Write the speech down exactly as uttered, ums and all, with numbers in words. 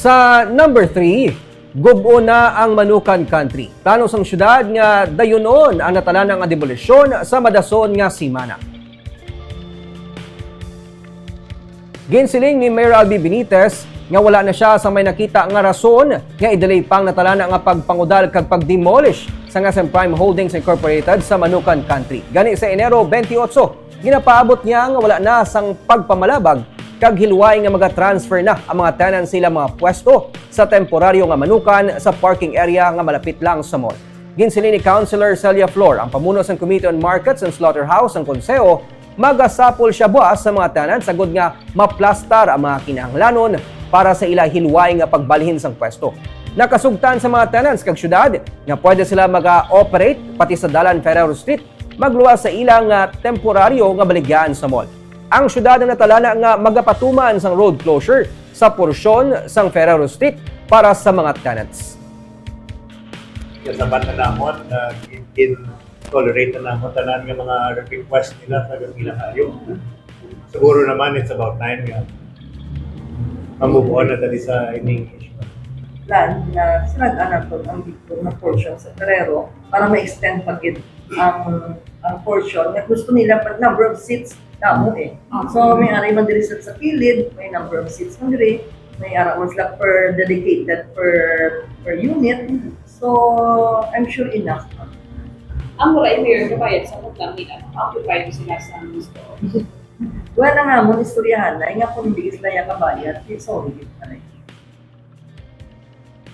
Sa number three, gub-on na ang Manukan Country. Plano sang syudad nga dayunon ang natalana nga demolisyon sa madason nga semana. Ginsiling ni Mayor Albi Benitez nga wala na siya sa may nakita nga rason nga i-delay pang natalana nga pagpangudal kag pag-demolish sang S M Prime Holdings Incorporated sa Manukan Country. Gani sa Enero twenty-eight, ginapaabot niya nga wala na sang pagpamalabag kag hilway nga maga-transfer na ang mga tenants sa ilang mga pwesto sa temporaryo nga manukan sa parking area nga malapit lang sa mall. Ginsiling ni Councilor Celia Flor, ang pamuno sang Committee on Markets and Slaughterhouse sang Konseho, magasapol siya buas sa mga tenants agud nga maplastar ang mga kinahanglanon para sa ila hilway nga pagbalhin sang pwesto. Nakasugtan sa mga tenants kag syudad nga pwede sila maga-operate pati sa dalan Ferrero Street magluwas sa ilang, ah, temporaryo nga baligyahan sa mall. Ang syudad ang natalana nga magapatuman sang road closure sa porsyon sang Ferrero Street para sa mga tenants. Kasabat na namon na gin-, gin-tolerate na namon tanan nga mga request nila sa ilang hayop. Siguro naman it's about time nga ma-move on na dali sa ining issue. Plan na sirad-an naton ang dito nga portion sa Ferrero para ma-extend pa gid ang ang portion nga gusto nila pag number of seats damo eh. So may ari man diri sa, sa kilid, may number of seats man diri, may ara man sila per dedicated per per unit. So I'm sure enough. Ang mura yung mayor kabayad sa utang nila, occupy sila sa gusto. Wala nga mo istoryahan na nga kung hindi sila ya kabayad, eh, sorry gid pa rin.